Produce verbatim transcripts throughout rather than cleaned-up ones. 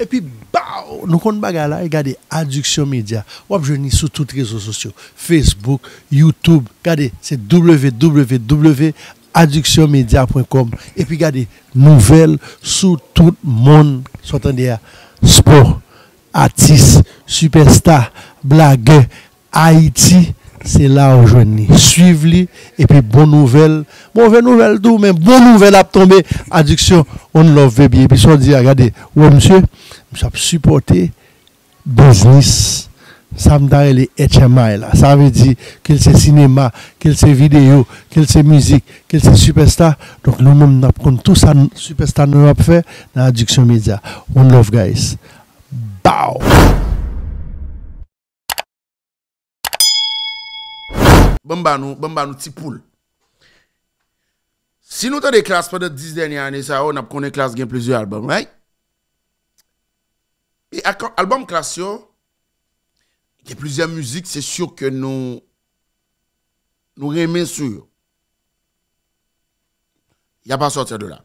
Epi, baw, nou konn bagay la, e gade Addiction Media. W ap jwenn li sou tout rezo sosyo, Facebook, YouTube. Gade, se w w w addiction media point com. Epi gade, nouvèl sou tout mond, sa w tande a, spò, atis, sipèsta, blagè, Ayiti, se la w jwenn li. Swiv li, epi bon nouvèl, move nouvèl tou, men bon nouvèl ap tonbe. Addiction, one love, baby. Epi sa w di a, gade, ou wè misye, misye ap sipòte biznis, sa m ta rele H M I la. Sa vle di, ke l se sinema, ke l se videyo, ke l se mizik, ke l se sipèsta. Donk, nou menm, n ap konn tou sa n-, sipèsta nou yo ap fè nan Addiction Media. One love, guys. Bow! Ban m ba nou, ban m ba nou ti poul. Si nou tande Klass pandan dis dènye ane sa yo, n ap konnen Klass gen plizyè albòm, right? E ak albòm Klass yo, gen plizyè mizik, se si ke nou, nou renmen sou yo. Y a pas sortir de là.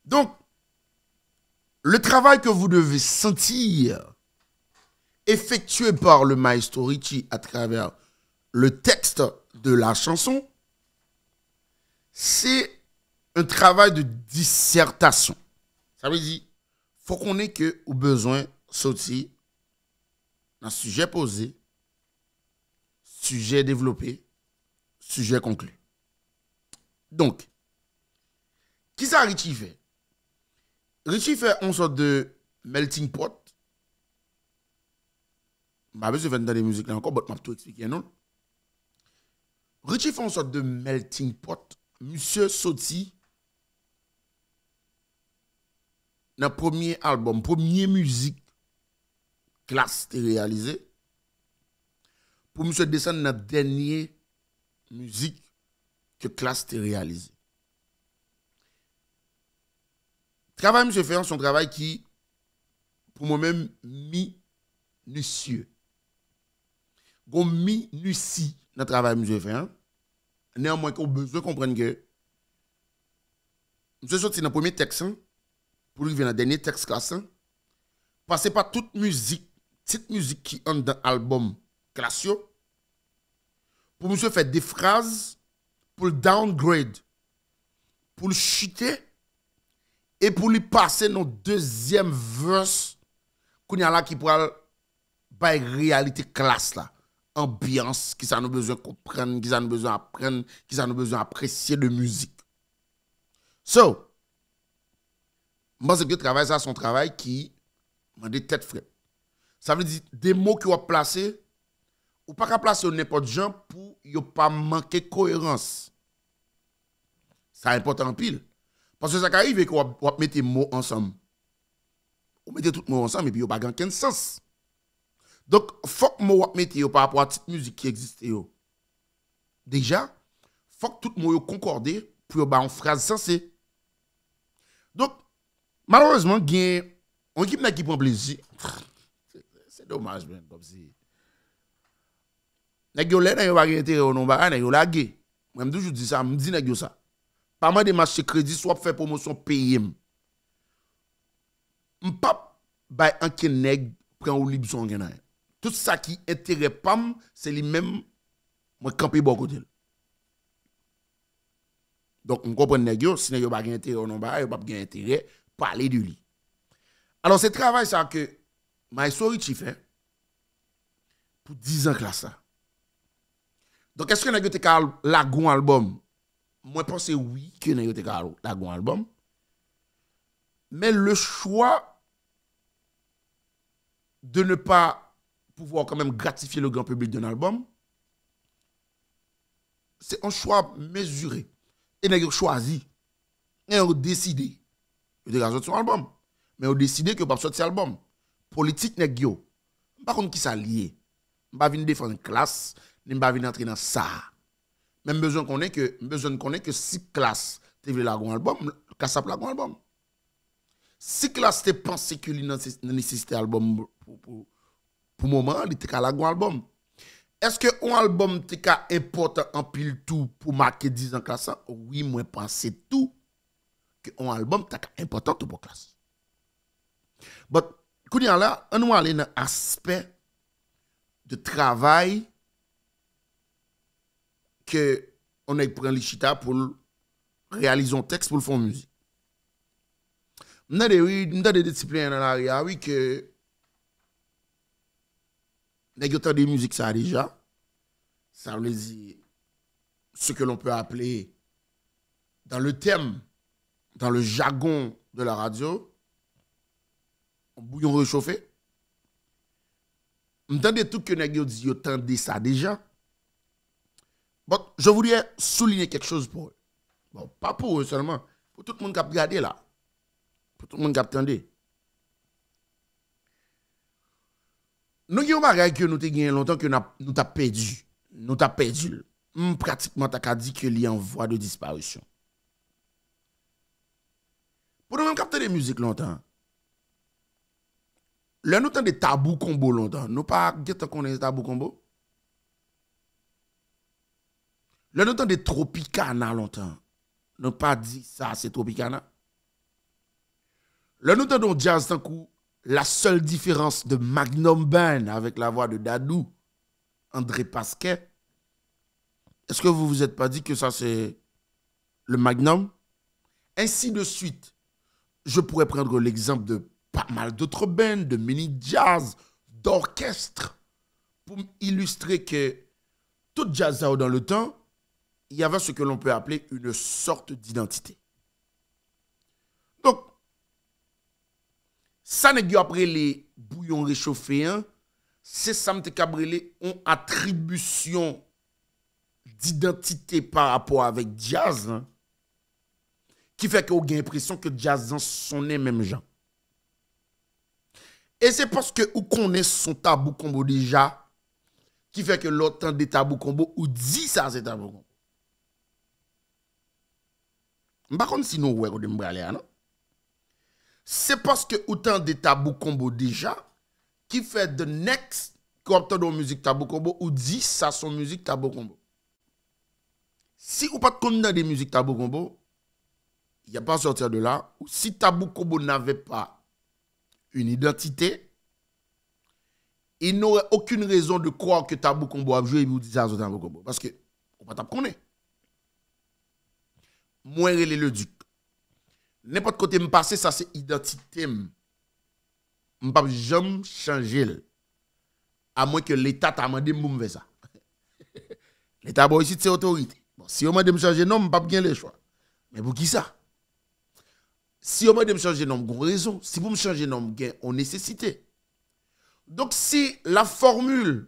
Donc, le travail que vous devez sentir effectué par le maestro Richie à travers le texte de la chanson, c'est un travail de dissertation. Sa vle di, fò konnen ke ou bezwen soti nan sijè poze, sijè devlope, sijè konkli. Donk, kisa Richie fè? Richie fè yon sòt de melting pot. M pa bezwen fè n tande mizik la ankò, but m ap tou eksplike nou l. Richie fè yon sòt de melting pot. Misye soti nan premye albòm, premye mizik Klass te reyalize, pou misye desann nan dènye mizik ke Klass te reyalize. Travay misye fè an, se yon travay ki, pou mwen menm, minisye. Gon minisi nan travay misye fè an. Neanmwen ke w bezwen konprann ke misye soti nan premye tèks lan, pou l rive nan dènye tèks Klass lan, pase pa tout mizik, tit mizik ki anndan albòm Klass yo, pou misye fè de fraz, pou l downgrade, pou l chite, e pou li pase nan dezyèm verse, kounye a la ki pral bay reyalite Klass la. Anbyans, kisa nou bezwen konprann, kisa nou bezwen aprann, kisa nou bezwen apresye de mizik. So, m panse ke travay sa se yon travay ki mande tèt frèt. Sa vle di, de mo ke w ap plase, ou pa ka plase yo nenpòt jan pou yo pa manke koerans. Sa enpòtan anpil. Paske sa ka rive ke w ap, w ap mete mo ansanm. Ou mete tout mo ansanm epi yo pa gen okenn sans. Donk, fòk mo w ap mete yo pa rapò a tit mizik ki egziste yo deja, fòk tout mo yo konkòde pou yo ba yon fraz sanse. Donk, malerezman, gen yon ekip nèg ki pran plezi. Se, se domaj, men, kòmsi. Nèg yo lè, nèg yo pa gen enterè yo nan bagay, nèg yo lage. Mwen, m toujou di sa, m di nèg yo sa. Pa mande m achte kredi, si w ap fè pwomosyon, peye m. M p ap bay ankenn nèg pran woulib sou ankenn anyen. Tout sa ki enterè pa m, se li menm, mwen kanpe bò kote l. Donk, m konprann nèg yo, si nèg yo pa gen enterè nan bagay, yo p ap gen enterè pale de li. Alò, se travay sa ke Maestro Richie fè pou diz an Klass la. Donk, èske nèg yo te ka lage yon albòm? Mwen panse wi ke nèg yo te ka lage yon albòm. Men le choix de ne pas pouvoir quand même gratifier le grand public d'un album, se yon chwa mezire. E nèg yo chwazi. E yo deside. Yo te ka sòti yon albòm. Men yo deside ke yo p ap sòti albòm. Politik nèg yo. M pa konn kisa l ye. M pa vin defann Klass, ni m pa vin antre nan sa. Men m bezwen konnen ke, m bezwen konnen ke si Klass te vle lage yon albòm, Klass ap lage yon albòm. Si Klass te panse ke li nan, nan nesesite albòm pou, pou, pou moman an, li te ka lage yon albòm. Èske yon albòm te ka enpòtan anpil tou pou make diz an Klass lan? Wi, mwen panse tou ke yon albòm ta ka enpòtan tou pou Klass. But, Kounye a la, ann nou ale nan aspè de travay ke yon nèg pran li chita pou l reyalize yon tèks, pou l fè yon mizik. M tande, wi, m tande de ti plenyen nan lari a, wi, ke nèg yo tande mizik sa a deja. Sa vle di, ce que l'on peut appeler, dans le thème, dans le jargon de la radio, yon bouyon rechofe. M tande tou ke nèg yo di yo tande sa deja. Bon, je voudrais souligner quelque chose pour eux. Bon, pa pou yo sèlman, pou tout moun k ap gade la. Pou tout moun k ap tande. Nou gen yon bagay ke nou te genyen lontan ke n ap, nou t ap pèdi. Nou t ap pèdi l. M pratikman ta ka di ke li an vwa de disparisyon. Pou nou menm k ap tande mizik lontan, lè nou tande Tabou Konbo lontan, nou pa gentan konnen Tabou Konbo? Lè nou tande Tropicana lontan, nou pa di sa se Tropicana? Lè nou tande yon djaz tankou La seule différence de Magnum Band avec la voix de Dadou, André Pasquet, est-ce que vous vous êtes pas dit que ça c'est le Magnum? Ainsi de suite. Je pourrais prendre l'exemple de pas mal d'autres bands, de mini jazz, d'orchestre, pou m ilistre ke tout jazz sa yo dans le temps, il y avait ce que l'on peut appeler une sorte d'identité. Donk, sa nèg yo ap rele bouyon rechofe an, se sa m te kab rele yon atribisyon didantite pa rapò avèk djaz lan, ki fè ke w gen enpresyon ke djaz lan sonnen menm jan. E se paske ou konnen son Tabou Konbo deja, ki fè ke lè w tande Tabou Konbo, ou di sa se Tabou Konbo. M pa konn si nou wè kote m prale a, non. Se paske ou tande Tabou Konbo deja, ki fè the next ke w ap tande yon mizik Tabou Konbo, ou di sa se yon mizik Tabou Konbo. Si ou pa t konn tande mizik Tabou Konbo, y a pas sortir de là, ou si Tabou Konbo n'avait pas une identité, il n'aurait aucune raison de croire que Tabou Konbo ap jwe epi ou di sa se Tabou Konbo. Paske ou pa t ap konnen. Mwen rele Leduc. Nenpòt kote m pase, sa se idantite m. M p ap janm chanje l. Amwen ke Leta ta mande m pou m fè sa. Leta bò isit se otorite. Bon, si yo mande m chanje non m, m p ap gen lechwa. Men poukisa? Si yo mande m chanje non m, gon rezon. Si pou m chanje non m, gen on nesesite. Donk, si la formule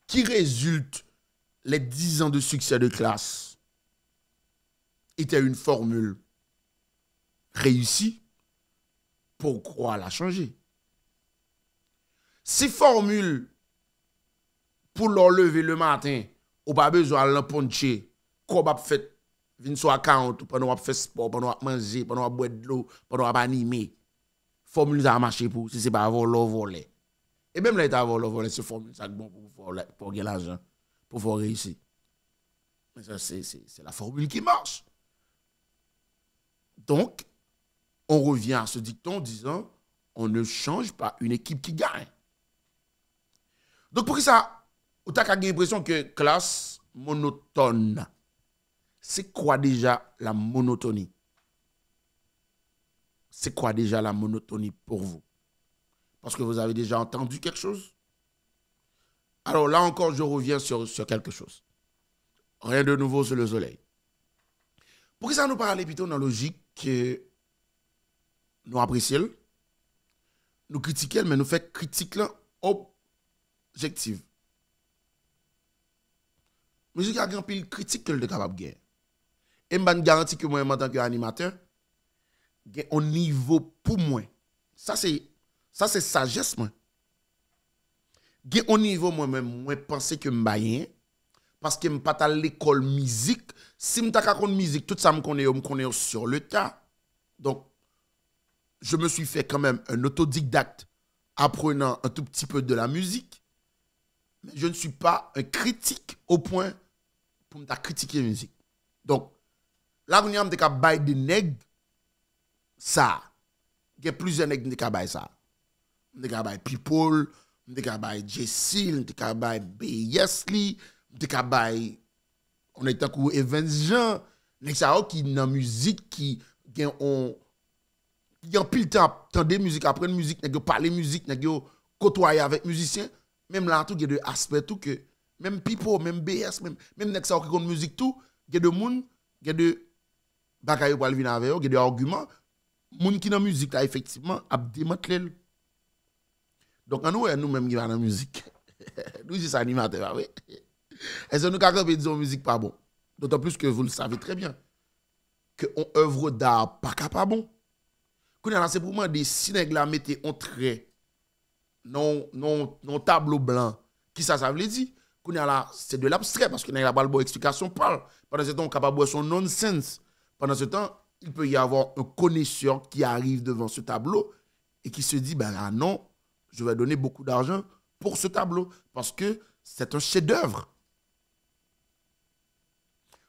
qui résulte les dix ans de succès de Klass était une formule réussie, pourquoi la changer? Si fòmil pou lè w leve lematen, ou pa bezwen al nan ponche, kòb ap fèt vin sou akawont ou pandan w ap fè spò, pandan w ap manje, pandan w ap bwè dlo, pandan w ap anime. Fòmil sa a mache pou ou, si se pa vòlè w vòlè. E menm lè e ta vòlè w vòlè, se fòmil sa k bon pou w fè w la, pou w gen lajan, pou w fè w reyisi. Men sa, se, se, c'est la formule qui marche. Donc, on revient à ce dicton en disant, on ne change pas une équipe qui gagne. Donk, poukisa ou ta ka gen enpresyon ke Klass monotòn? C'est quoi déjà la monotonie? C'est quoi déjà la monotonie pour vous? Parce que vous avez déjà entendu quelque chose? Alors là encore, je reviens sur, sur quelque chose. Rien de nouveau sous le soleil. Poukisa nou pa ale pito nan lojik ke nou apresye l, nou kritike l, men nou fè kritik lan objektif? Mizik la gen anpil kritik ke l te kapab gen. E m pa n garanti ke mwen menm antanke animatè, gen on nivo pou mwen. Sa se, sa se sajès mwen. Gen on nivo mwen menm, mwen panse ke m pa genyen, paske m pa t al lekòl mizik. Si m ta ka konn mizik, tout sa m konnen yo, m konnen yo sur le tas. Donc, je me suis fait quand même un autodidacte, apprenant un tout petit peu de la musique, mais je ne suis pas un critique au point pou m ta kritike mizik. Donk, la kounye a m te ka bay de nèg sa. gen plizyè nèg m te ka bay sa. M te ka bay People, m te ka bay Jay-Z, m te ka bay Baby Keem, m te ka bay yon nèg tankou Evens Jean, nèg sa yo ki nan mizik, ki gen on, ki gen anpil tan ap tande mizik, aprann mizik, nèg yo pale mizik, nèg yo kotwaye avèk mizisyen. Menm la tou, gen de aspè tou ke, menm Pipo, menm B S, menm, menm nèg sa yo ki konn mizik tou, gen de moun, gen de bagay yo pral vin avè yo, gen de agiman, moun ki nan mizik la, efektivman, ap demantle l. Donk, ann nou wè, nou menm ki pa nan mizik. Nou jis animatè, pa vre? Èske nou ka kanpe di yon mizik pa bon? D'autant plus que vous le savez très bien que on œuvre d'art pa ka pa bon. Kounye a la, se pou mande si nèg la mete on trè nan, nan, nan tablo blan, kisa sa vle di? Kounye a la, c'est de l'abstrait, paske nèg la pral ba w eksplikasyon pa l. Pandan se tan, ou kapab wè se yon nonsense. Pendant ce temps, il peut y avoir un connaisseur qui arrive devant ce tableau et qui se dit, ben là, non, je vais donner beaucoup d'argent pour ce tableau, parce que c'est un chef-d'œuvre.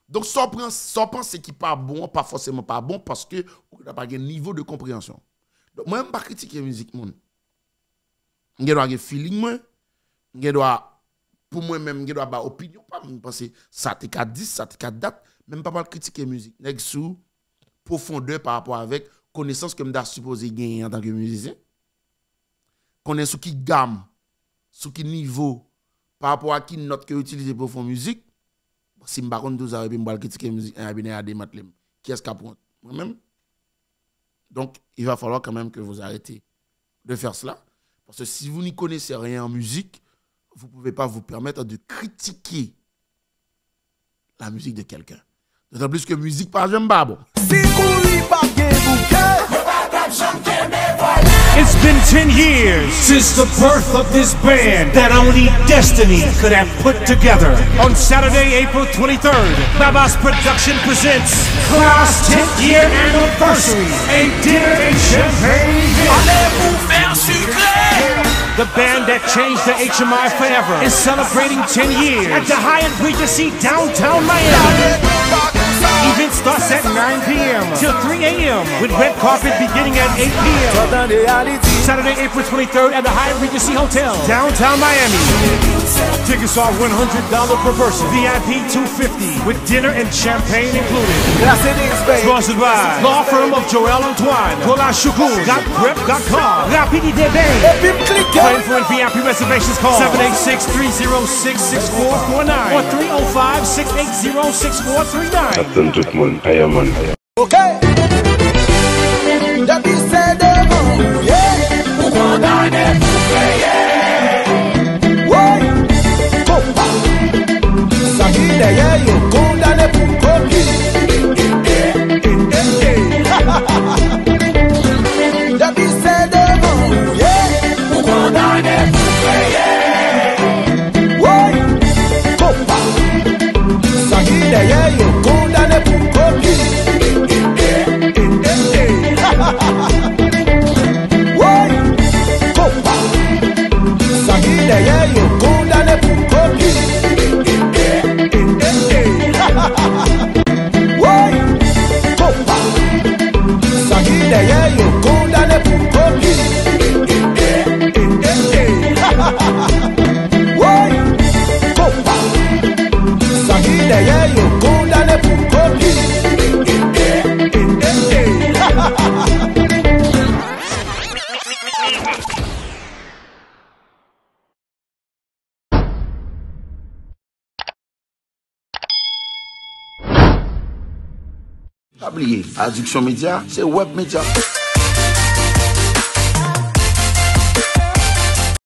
Donk, sa w pran, sa w panse ki pa bon an, pa fòseman pa bon, paske ou pa gen nivo de konpreyansyon. Donk, mwen, m pa kritike mizik moun. M gen dwa gen feeling mwen, m gen dwa, pou mwen menm, m gen dwa ba opinyon pa m, m panse sa te ka dis, sa te ka dat, men m pa pral kritike mizik nèg sou pwofondè pa rapò avèk konesans ke m ta sipoze genyen antanke mizisyen. Konnen sou ki gam, sou ki nivo, pa rapò a ki nòt ke yo itilize pou yo fè yon mizik. Bon, si m pa konn tou sa, epi m pral kritike mizik, epi nèg a demantle m. Kiyès k ap wont? Mwen menm? Donc, il va falloir quand même que vous arrêtez de faire cela. Parce que si vous n'y connaissez rien en musique, vous ne pouvez pas vous permettre de critiquer la musique de quelqu'un. D'autant plus que mizik pa janm pa bon. Si kouri pa gen bouke. Mwen pa t ap janm kenbe vòlè. It's been ten years since the birth of this band that only destiny could have put together. On Saturday, April twenty-third, Babas Production presents Klass tenth year anniversary, a dinner and champagne. Pale pou fè sikre. The band that changed the H M I forever is celebrating ten years at the Hyatt Regency downtown Miami. Event starts at nine p.m. till three a.m. with red carpet beginning at eight p.m. Saturday, April twenty-third at the Hyatt Regency Hotel, downtown Miami. Tickets are one hundred dollars per person, V I P two fifty, with dinner and champagne included. Sponsored by Law Firm of Joel Antoine, Gola Shukun, Got Prep dot com, Rapidité Bank. Epi m klike. For info and V I P reservations, call seven eight six, three zero six, six four four nine or three oh five, six eight zero, six four three nine. Ap tann tout moun, Ayaman. Ok. Depi se devan ou ye, ou kondane pou peye. Woy! Konpa! Sa ki dèyè yo kondane pou kopi. Depi se devan ou ye, ou kondane pou peye. Woy! Konpa! Sa ki dèyè yo kondane pou kopi. Woy! Konpa! Sa ki dèyè yo kondane pou kopi. Woy! Konpa! Sa ki dèyè yo kondane pou kopi. Woy! Konpa! Sa ki dèyè yo kondane pou kopi. Pa bliye, Addiction Media se web media.